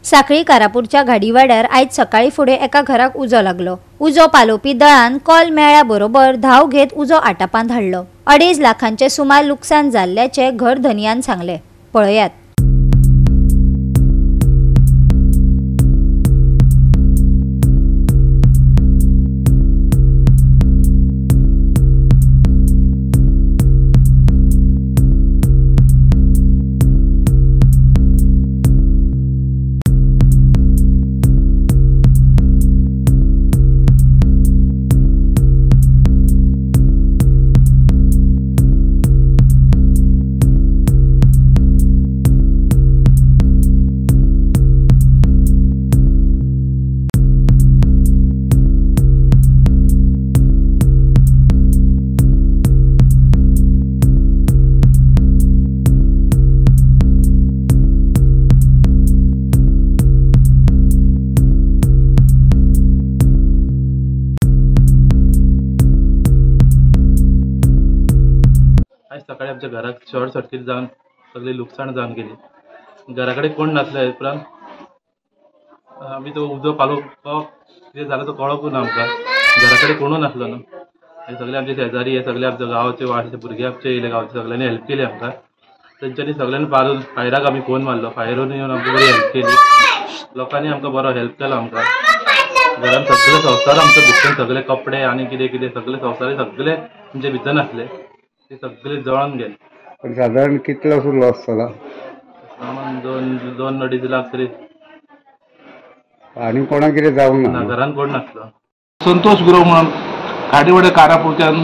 सांखळी कारापूरच्या घाडीवाड्यार आयज सकाळी फुडें एका घराक उजो लागलो. उजो पालोवपी दळान कॉल मेळ्ळ्या बरोबर धांव घेत उजो आटापांत हाडलो. 2.5 लाखांचे सुमार लुकसाण जाल्ल्याचें घर धनयान सांगलें. पळयात. आयज सकाळी आमच्या घराक शॉर्ट सर्कीट जावन सगळी लुकसाण जावन गेली. घरा कडेन कोण नासले उपरांत आमी तो उजो पालोवपाक कितें जालो तो कळोकूच ना आमकां. घरा कडेन कोणूच नासलो न्हू. आनी सगळे आमचे शेजारी हे सगळे आमच्या गांवचे वाडचे भुरगे आमचे येयले, गांवचे सगळ्यांनी हेल्प केली आमकां. तेंच्यांनी सगळ्यांनी पालोवन फायराक आमी फोन मारलो, फायरून येवन आमकां बरी हेल्प केली. लोकांनी आमकां बरो हेल्प केलो आमकां. घरान सगळे संवसार आमचो भितर सगळे कपडे आनी कितें कितें सगळे संवसार सगळे आमचे भितर नासले, ते सगळे जळोन गेले. पण साधारण कितलो लॉस जाला? सामान 2-2.5 लाख तरी. आनी कोणाक कितें जावंक ना? घरान कोण नासलो. संतोष गुरव म्हणून घाडीवाडे कारापूरच्यान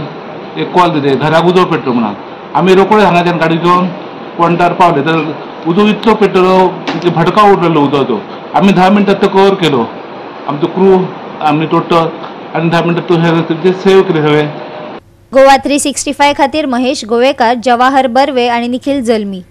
एक कॉल दिले, घराक उजो पेटलो म्हणून. आमी रोकडे हांगाच्यान गाडी घेवन पॉयंटार पावले तर उजो इतलो पेटलो की भटका उरलेलो उजो. आमी 10 मिनटात तो कवर केलो. आमचो क्रू आमी टोटल आनी 10 मिनटात तो सेव केले सगळे. गोवा 365 खातीर महेश गोवेकर, जवाहर बर्वे आणि निखिल जल्मी.